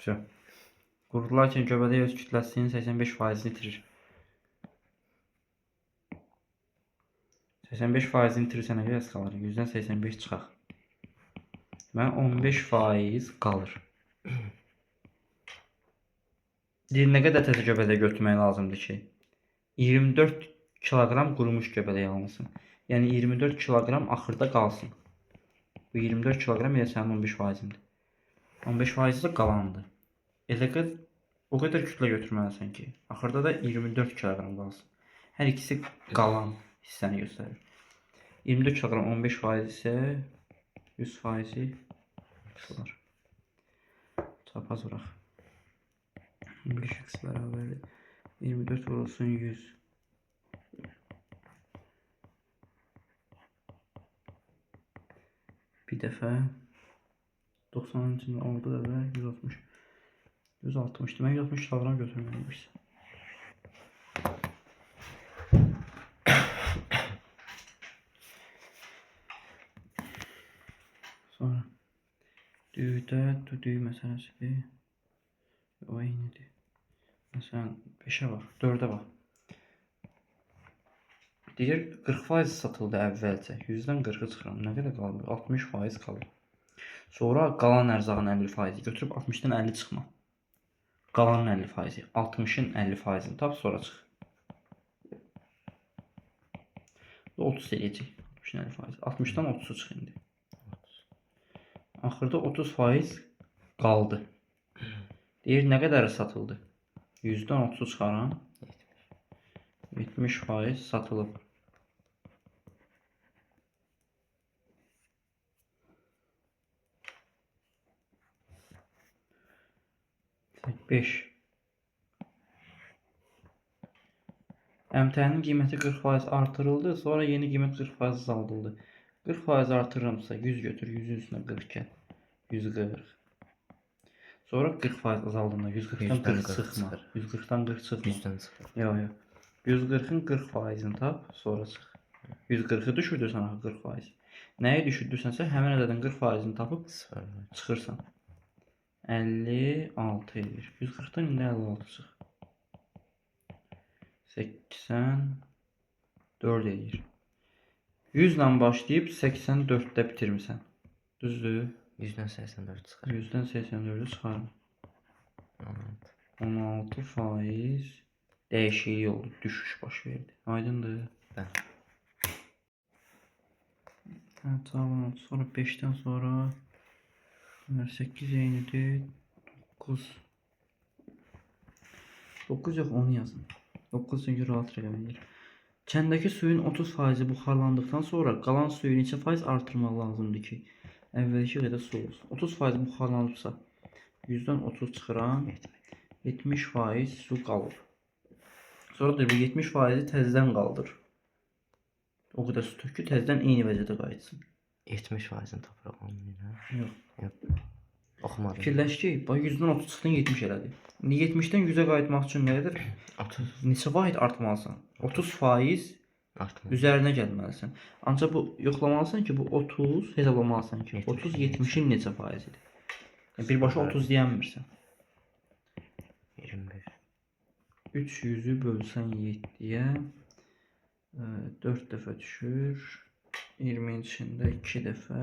Vəsə. Qurudularkən göbələk öz kütləsinin 85%-ni itirir. 85%-ni itirirsə nə qədər qalır? 100-dən 85 çıxaq. Deməli 15% qalır. Deyir, nə qədər təzə göbələk götürmək lazımdır ki, 24 kiloqram qurumuş göbələk alınsın. Yəni 24 kiloqram axırda qalsın. Bu 24 kiloqram elə sənin 15%-indir. 15% də qalandır. Elə qədər, o qədər kütlə götürməlisən ki, axırda da 24 kiloqram qalsın. Hər ikisi qalan hissəni göstərir. 24 kiloqram 15% isə 100% olar. Çapaz vuraq. 15x bərabərdir. 24 vurulsun 100. Bir dəfə 90-ın içində 6 dəfə 160. 160. Demək 160 kiloqram götürməliyik. Sonra düyüdə düyü məsələsidir. O eynidir. Məsələn 5-ə bax, 4-ə bax. Deyir 40% satıldı əvvəlcə. 100-dən 40-ı çıxıram. Nə qədər qalır? 60% qalır. Sonra qalan ərzağın 50% götürüb 60-dan 50 çıxma. Qalanın 50%, 60-ın 50%-ni tap, sonra çıx. 30 eləyəcək. 60-ın 50%. 60-dan 30-u çıx indi. Axırda 30% qaldı. Deyir nə qədəri satıldı? 100-dən 30-u çıxaram. 70% satılıb. Beş. Əmtənin qiyməti 40% artırıldı, sonra yeni qiymət 40% azaldıldı. 40% artırıramsa 100 götür, 100-ün üstünə 40 gəl. 140. Sonra 40% azaldığında 140-dan 40 çıxma. 140-dan 40 çıxma. 100-dən çıxır. Yox, yox. 140-ın 40%-ni tap, sonra çıx. 140-ı düşürdürsən axı 40%. Nəyi düşürdürsənsə həmin ədədin 40%-ni tapıb çıxırsan. 56 edir. 140-dan indi 56 çıx. 84 edir. 100 ilə başlayıb 84-də bitirmisən. Düzdür? 100-dən 84 çıxır. 100-dən 84-ü çıxarım. 16. 16% dəyişiklik oldu, düşüş baş verdi. Aydındır? Bəli. Hə, cavab 16. Sonra 5-dən sonra 8 eynidir. 9. 9 yox, 10 yazın. 9 çünki rahat rəqəm edir. Çəndəki suyun 30% buxarlandıqdan sonra qalan suyu neçə faiz artırmaq lazımdır ki, əvvəlki qədər su olsun? 30% buxarlanıbsa, 100-dən 30 çıxıram, 70% su qalır. Sonra deyir, bu 70%-i təzədən qaldır. O qədər su tök ki, təzədən eyni vəziyyətə qayıtsın. 70%-ni tapırıq onun yenə. Yox. Yox. Oxumadım. Fikirləş ki, bax 100-dən 30 çıxdın 70 elədi. İndi 70-dən 100-ə qayıtmaq üçün nə qədər? 30 Neçə vahid artmalısan? 30% artmalı. üzərinə gəlməlisən. Ancaq bu yoxlamalısan ki, bu 30 hesablamalısan ki, 30 70-in neçə faizidir? Yəni birbaşa 30 deyəmirsən. 25. 300-ü bölsən 7-yə 4 dəfə düşür. 20-nin içində 2 dəfə,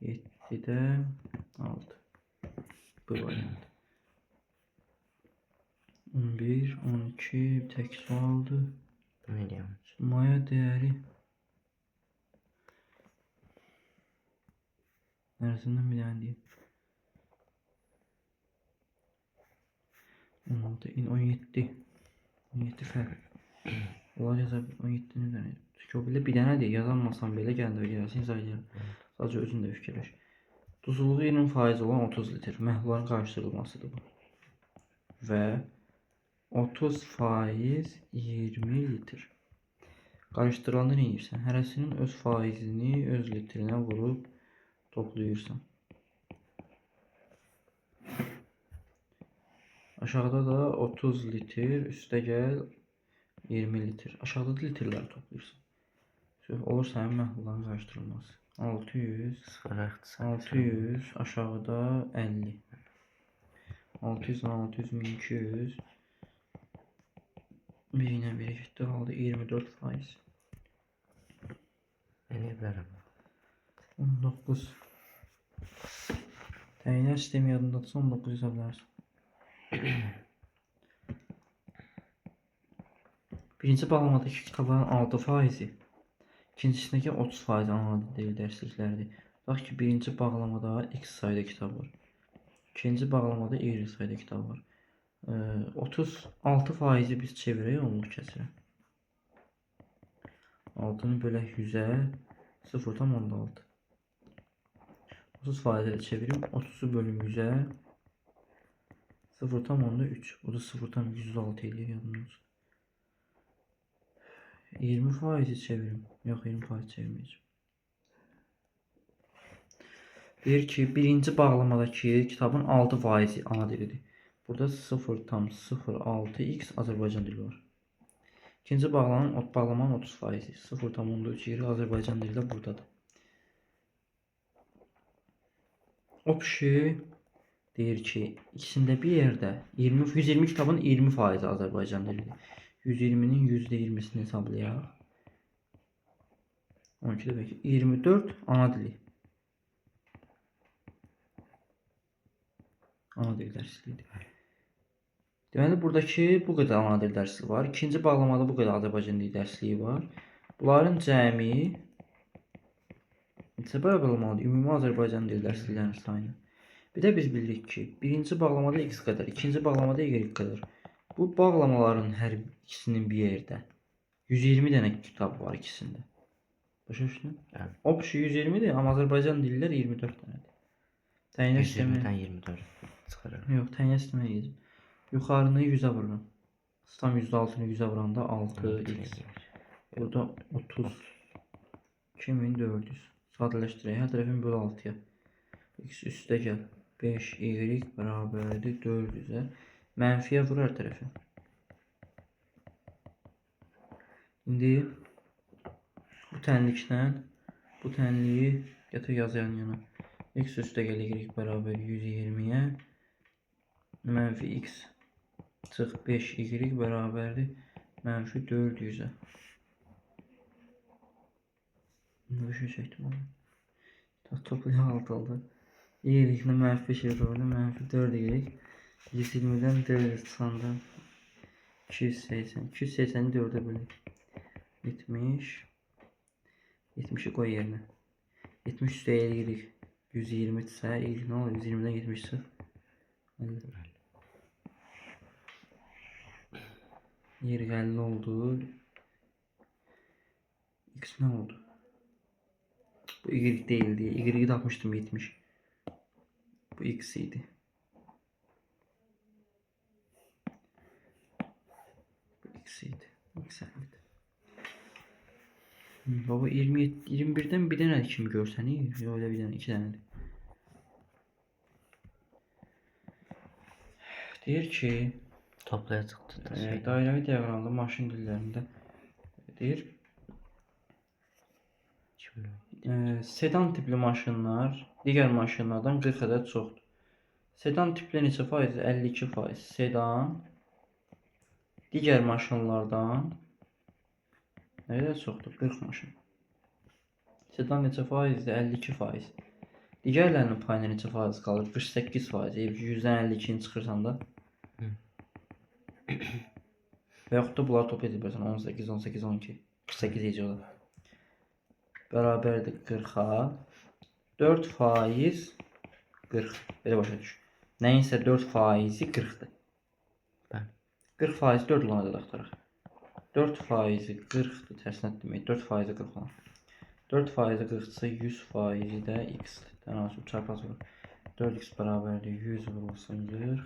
7-də 6. Bu variant. 11, 12, tək sualdır. Milyon. Maya dəyəri neresinden bir dənə deyim. 16, 17. 17 fərq. Onlar yaza 17-ni bir dənə. Çünki o belə bir dənə deyil. Yazanmasan belə gələndə gəlsin, izah edirəm. Sadəcə özün də fikirləş. Duzluluğu 20% olan 30 litr məhlulların qarışdırılmasıdır bu. Və 30% 20 litr. Qarışdırılanda nə edirsən? Hərəsinin öz faizini öz litrinə vurub toplayırsan. Aşağıda da 30 litr, üstə gəl 20 litr. Aşağıda da litrləri toplayırsan. Olur sənin məhlulların qarışdırılması. 600, 0 600, aşağıda 50. 600 600 1200. 1 ilə 1 getdi, qaldı 24%. Eləyə bilərəm. 19. Təyinlər sistemi yadındadırsa 19 hesablarsın. Birinci bağlamadakı kitabların 6%, ikincisindəki 30% ana dili dərsliklərdir. Tutaq ki, birinci bağlamada X sayda kitab var. İkinci bağlamada Y sayda kitab var. 36%-i biz çevirək, onluq kəsirə. 6-nı bölək 100-ə, 0,6. 30%-ə çevirim, 30-u bölüm 100-ə, 0,3. O da 0,106 eləyir, yadımda olsun. 20%-i çevirim. Yox, 20% çevirməyəcəm. Deyir ki, birinci bağlamadakı kitabın 6%-i ana dilidir. Burada 0,06x Azərbaycan dili var. İkinci bağlamanın 30%-i 0,3 y Azərbaycan dili də buradadır. Opşi deyir ki, ikisində bir yerdə 120 kitabın 20%-i Azərbaycan dilidir. 120-nin %20-sini hesablayaq. 12 də bəlkə 24 ana dili. Ana dil dərsliyidir. Deməli, buradakı bu qədər ana dil dərsliyi var. İkinci bağlamada bu qədər Azərbaycan dili dərsliyi var. Bunların cəmi neçə bərabər olmalıdır? Ümumi Azərbaycan dili dərsliklərinin sayını. Bir də biz bilirik ki, birinci bağlamada x qədər, ikinci bağlamada y qədər. Bu bağlamaların hər ikisinin bir yerdə 120 dənə kitab var ikisində. Başa düşdün? Bəli. Opşi 120-dir, amma Azərbaycan dillər 24 dənədir. Təyinlər sistemi... 120-dən 24 çıxırıq. Yox, təyinlər sistemi eləyəcəm. Yuxarını 100-ə vururam. Tam %6-nı 100-ə vuranda 6x. Burada 30. 2400. Sadələşdirək. Hər tərəfini böl 6-ya. X üstə gəl. 5y bərabərdir 400-ə. Mənfiyə vur hər tərəfi. İndi bu tənliklə bu tənliyi gətir yaz yan yana. X üstə gəl y bərabər 120-yə. Mənfi x çıx 5y bərabərdir mənfi 400-ə. İndi bir şey çəkdim onu. Toplayaq 6 oldu. Y-ilə mənfi 5 oldu. Mənfi 4y. 120-dən 400 çıxanda 280. 280-i 4-ə bölək. 70. 70-i qoy yerinə. 70 üstə y 120 isə y nə olur? 120-dən 70 çıx. 50. Y 50 oldu. X nə oldu? Bu Y değildi. Y-i tapmışdım 70. Bu X idi. Bu X idi. X 50. Baba 21-dən bir dənə kimi görsənir. Yox, elə bir dənə, iki dənədir. Deyir ki, Toplaya çıxdı da şey. Dairəvi diaqramda maşın dillərində deyir, sedan tipli maşınlar digər maşınlardan 40 ədəd çoxdur. Sedan tipli neçə faiz? 52%. Sedan digər maşınlardan nə qədər çoxdur? 40 maşın. Sedan neçə faizdir? 52%. Digərlərinin payına neçə faiz qalır? 48%. 100-dən 52-ni çıxırsan da. Və yaxud da bunları toplayıb bilərsən. 18, 18, 12. 48 eləyəcək o da. Bərabərdir 40-a. 4% 40. Belə başa düş. Nəyinsə 4%-i 40-dır. Bəli. 40% 4 olan ədəd axtaraq. 4%-i 40-dır. Tərsinə demək. 4%-i 40 olan. 4%-i 40-dırsa 100%-i də x-dir. Tənasüb çarpaz vurur. 4x bərabərdir 100 vurulsun 40.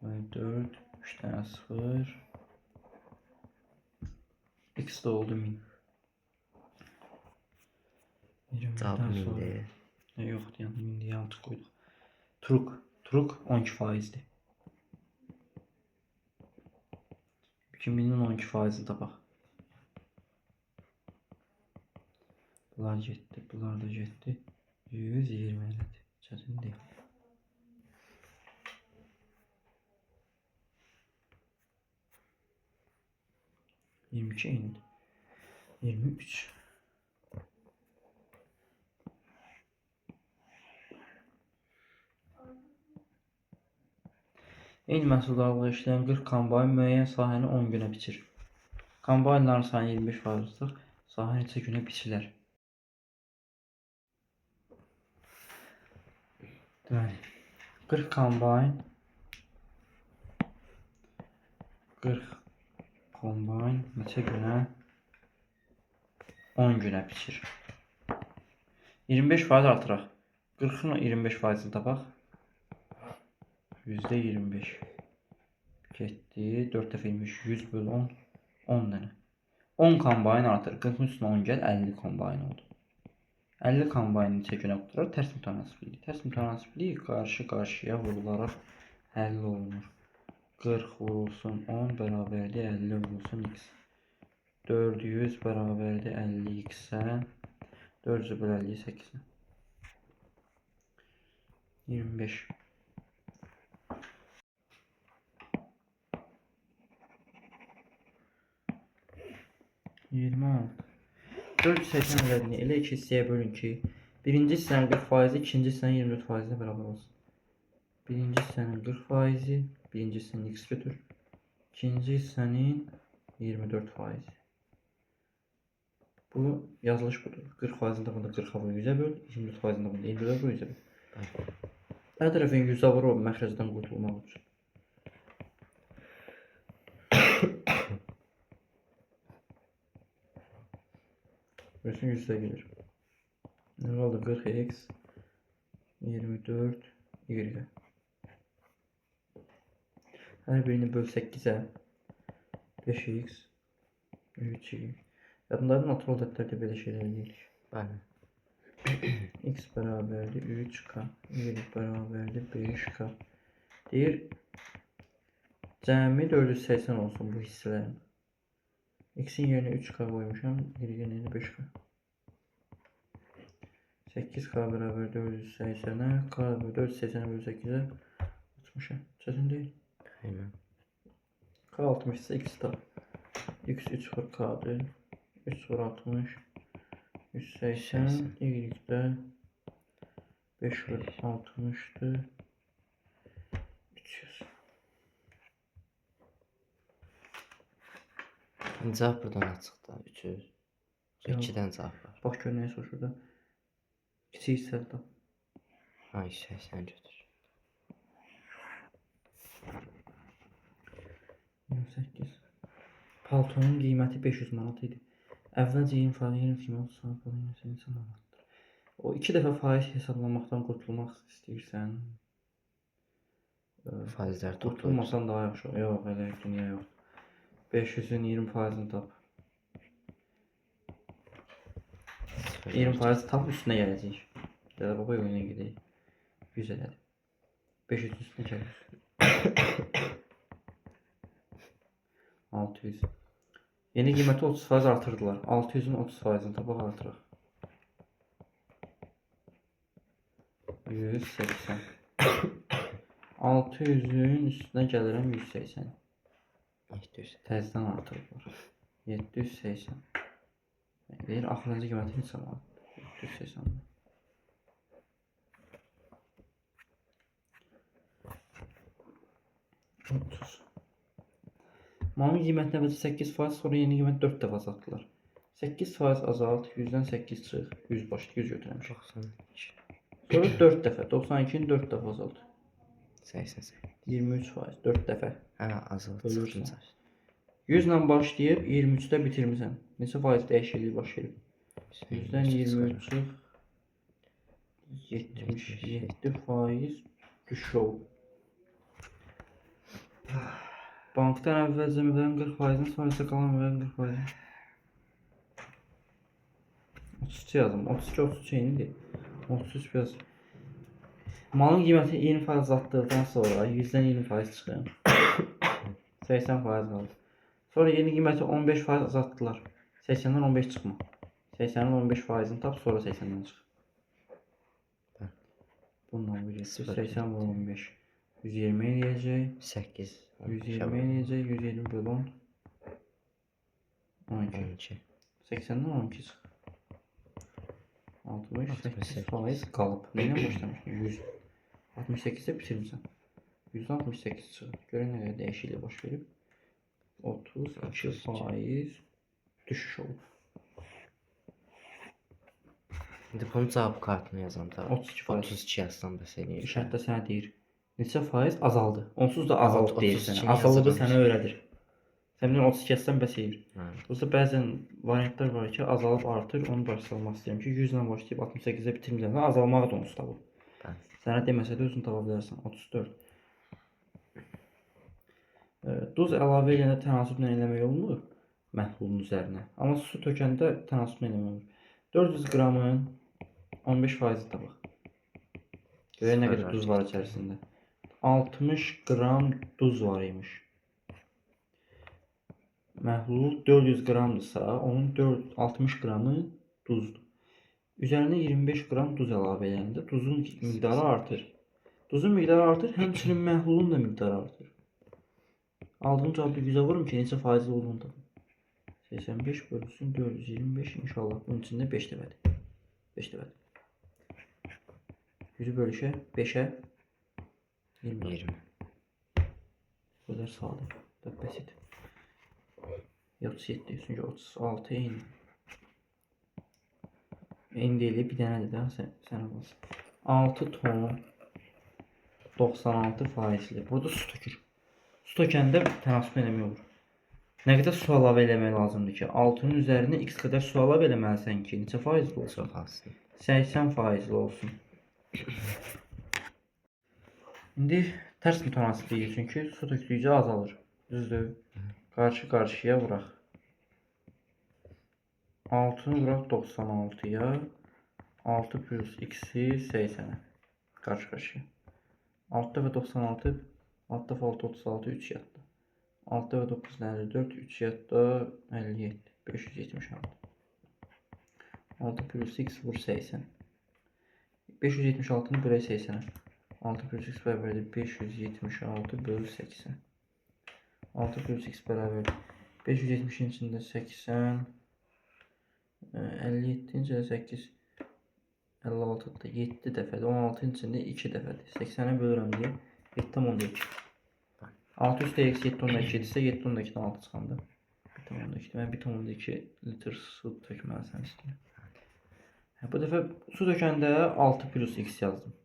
4, 3 dənə 0. X də oldu 1000. Cavabı 21-dən sonra. 1000-dir. Yoxdur, yəni 1000 deyə 6 qoyduq. Truq. Truq 12%-dir. 2000-in 12%-ni tapaq. Bunlar getdi, bunlar da getdi. 120 elədi. Çətin deyil. 22 eynidir. 23. Eyni məhsuldarlıqla işləyən 40 kombayn müəyyən sahəni 10 günə biçir. Kombaynların sayını 25% artırsaq, sahə neçə günə biçilər? Deməli, 40 kombayn 40 kombayn neçə günə? 10 günə biçir. 25% artıraq. 40-ın 25%-ni tapaq. %25 getdi. 4 dəfə 25, 100 bölü 10, 10 dənə. 10 kombayn artır. 40-ın üstünə 10 gəl, 50 kombayn oldu. 50 kombayn neçə günə qurtarar? Tərs mütənasiblik. Tərs mütənasiblik qarşı-qarşıya vurularaq həll olunur. 40 vurulsun 10 bərabərdir 50 vurulsun x. 400 bərabərdir 50x-ə. 400 bölü 50-yi 8-ə. 25. 26. 480 ədədini elə iki hissəyə bölün ki, birinci hissənin 40%, ikinci hissənin 24%-nə bərabər olsun. Birinci hissənin 40%, birinci hissənin x götür. İkinci hissənin 24%. Bu yazılış budur. 40%-ni tapanda 40-a vur 100-ə böl, 24%-ni tapanda 24-ə vur 100-ə böl. Hər tərəfin 100-ə vur o məxrəcdən qurtulmaq üçün. Görürsən 100-ə gedir. Nə qaldı? 40x 24 y. Hər birini böl 8-ə. 5x 3y. Yadındadır, natural ədədlərdə belə şeylər eləyirik. Bəli. X bərabərdir 3k, y bərabərdir 5k. Deyir, cəmi 480 olsun bu hissələrin. X-in yerinə 3k qoymuşam, y-in yerinə 5k. 8k bərabər 480-ə, k bərabər 480-ə bölü 8-ə 60-a. Çətin deyil. Aynen. K 60 ise x da. X 3 vur K'dır. 3 vur 60. 180. Y də 5 vur 60'dır. 300. Cavab buradan açıqdır. 300. Yox. 2-dən cavab var. Bax gör nəyə soruşur da. Kiçik hissəli tap. Ha, 180 götür. 28. Paltonun qiyməti 500 manat idi. Əvvəlcə 20%, 20 sonra 28 manatdır. O iki dəfə faiz hesablamaqdan qurtulmaq istəyirsən, Faizlər toplayıb. qurtulmasan daha yaxşı olar. Yox, elə dünya yoxdur. 500-ün 20%-ni tap. 20% tap üstünə gələcək. Dədə baba yolu ilə gedək. 100 elədi. 500-ün üstünə gəlir. 600. Yeni qiyməti 30% artırdılar. 600-ün 30%-ni tapaq artıraq. 180. 600-ün üstünə gəlirəm 180. 700. Təzədən artırıblar. 780. Deyir, axırıncı qiyməti neçə manat? 780. 30. Malın qiymətini əvvəlcə 8%, sonra yeni qiymət 4 dəfə azaltdılar. 8% azalt, 100-dən 8 çıx, 100 başlı 100 götürəmişik. 92. Sonra 4 dəfə, 92-ni 4 dəfə azalt. 88. 23%, 4 dəfə. Hə, azalt. Bölürsən. Çıxdım. 100 ilə başlayıb 23-də bitirmisən. Neçə faiz dəyişiklik baş verib? 100-dən 23 çıx. 77% düşüş olub. Bankdan əvvəlcə məbləğin 40%-ni, sonra isə qalan məbləğin 40%-ni. 32 yazdım. 32 33 eynidir. 33 biraz. Malın qiyməti 20% azaltdıqdan sonra 100-dən 20% çıxır. 80% qaldı. Sonra yeni qiyməti 15% azaltdılar. 80-dən 15 çıxma. 80-in 15%-ni tap, sonra 80-dən çıx. Bununla bu getdi. Sıfır 80 vur 15. 120 eləyəcək. 8. 120 eləyəcək. 120 bölü 10. 12. 12. 80-dən 12 çıxır. 68 68. faiz qalıb. Nə ilə başlamışdın? 100. 68-də bitirmisən. 100-dən 68 çıxır. Görək nə qədər dəyişiklik baş verib. 32 32. faiz düşüş olub. İndi bunun cavab kartını yazanda 32 faiz. 32 yazsam bəs eləyir. Şərtdə sənə deyir. Neçə faiz azaldı? Onsuz da azalıb deyir 32 sənə. Azalığı yazıram. sənə öyrədir. Sən bilirsən 32 yazsan bəs eləyir. Hə. Yoxsa bəzən variantlar var ki, azalıb artır, onu başa salmaq istəyirəm ki, 100 ilə başlayıb 68-ə bitirmirsən, azalmağı da onsuz tapıb. Bəli. Sənə deməsə də özün tapa bilərsən. 34. Duz əlavə eləyəndə tənasüblə eləmək olmur məhlulun üzərinə. Amma su tökəndə tənasüblə eləmək olur. 400 qramın 15%-i tapaq. Görək nə qədər duz var içərisində. 60 qram duz var imiş. Məhlul 400 qramdırsa, onun 60 qramı duzdur. Üzərinə 25 qram duz əlavə edəndə duzun miqdarı artır. Duzun miqdarı artır, həmçinin məhlulun da miqdarı artır. Aldığım cavabı 100-ə vurum ki, neçə faizli olduğunu tapım. 85 bölünsün 425 inşallah bunun içində 5 dəfədir. 5 dəfədir. 100-ü bölüşə 5-ə 20. 20. Bu qədər sadə. Da bəsit. 37, çünki 36 eyni. Eyni deyil, bir dənədir də, sən olsun. 6 ton 96 faizli. Burada su tökür. Su tökəndə tənasüb eləmək olur. Nə qədər su əlavə eləmək lazımdır ki, 6-nın üzərinə x qədər su əlavə eləməlisən ki, neçə faizli olsun? Çoxalsın. 80 faizli olsun. İndi tərs mütənasib deyil, çünki su tökdükcə azalır. Düzdür? Qarşı-qarşıya vuraq. 6-nı vuraq 96-ya. 6 plus x-i 80-ə. Qarşı-qarşıya. 6 dəfə 96, 6 dəfə 6, 36, 3 yatdı. 6 dəfə 9, 54, 3 yatdı, 57, 576. 6 plus x vur 80. 576-nı bölək 80-ə. 6 plus x bərabərdir 576 bölü 80. 6 plus x bərabərdir 570-in içində 80, 57-in içində 8, 56-da 7 dəfədir, 16-ın içində 2 dəfədir. 80-ə bölürəm deyə 7,2. 6 üstə x 7,2 idisə 7,2-dən 6 çıxanda 1,2. Demək 1,2 litr su tökməlisən üstünə. Hə, bu dəfə su tökəndə 6 plus x yazdım.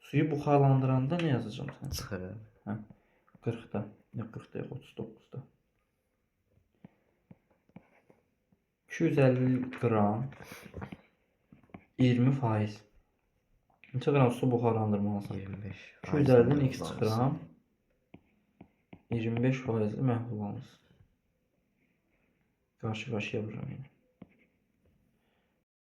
Suyu buxarlandıranda nə yazacağam sən? Çıxır. Hə, 40-da. Yox, 40-da yox, 39-da. 250 qram 20 faiz. Neçə qram su buxarlandırmalısan? 25. 250-dən x çıxıram. 25 faizli məhlul almışsın. Qarşı-qarşıya vururam yenə.